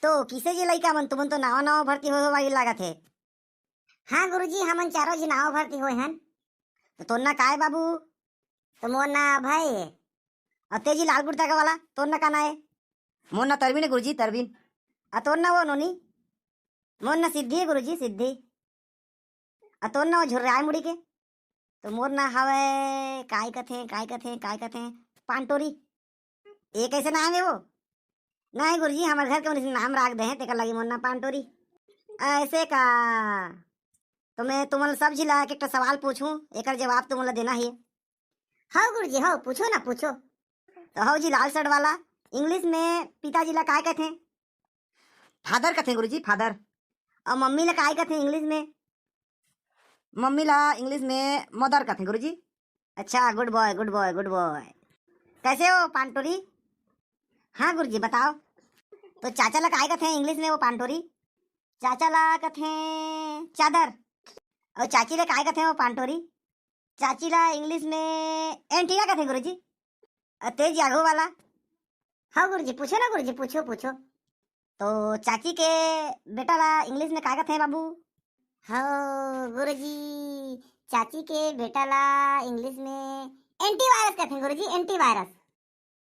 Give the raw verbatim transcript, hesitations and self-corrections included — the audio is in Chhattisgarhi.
तो किसे जी लइका मन, तुमन तो नावा नावा भर्ती होए हो वाली लागत हे। हाँ गुरुजी, हमन चारों जी नावा भर्ती होए हन। तो तोर ना काय बाबू? तो मोर ना अभय। अउ ते जी लाल कुर्ता का वाला, तोर ना का ना हे? मोर ना तरबिन हे गुरुजी, तरबिन। अउ तोर ना वो नोनी? मोर ना सिद्धि हे गुरुजी, सिद्धि। अउ तोर ना वो झुर्राए मुड़ी के? तो मोर ना हवे, काय कथे, काय कथे, काय कथे, पांटोरी। ये कैसे नाम हे वो? नहीं गुरुजी, हमर घर के मन नाम राख दे हे, तेकर लगी मोर ना पांटोरी। ऐसे का? तो मैं तुमन सब झी ला एक, एक ठो सवाल पूछूं, एकर जवाब तुमन ला देना हे। हव गुरुजी, हव, पूछो ना, पूछो। तो हव जी, लाल शर्ट वाला, इंग्लिश में पिताजी ला काय कथे? फादर कथे गुरुजी, फादर। अउ मम्मी ला काय कथे इंग्लिश में? मम्मी ला इंग्लिश में मदर कथे गुरुजी। अच्छा, गुड बॉय, गुड बॉय, गुड बॉय। कैसे हो पांटोरी? हाँ गुरुजी, बताओ। तो चाचा ला काय कथे इंग्लिश में वो पांटोरी? चाचा ला कथे चादर। अउ चाची ला काय कथे वो पांटोरी? चाची ला इंग्लिश में एंटीना कथे गुरुजी। अउ ते जी आघू वाला? हाँ गुरुजी, पूछो ना गुरुजी, पूछो, पूछो। तो चाची के बेटा ला इंग्लिश में काय कथे बाबू? हाँ गुरुजी, चाची के बेटा ला इंग्लिश में एंटीवायरस कथे गुरुजी, एंटीवायरस।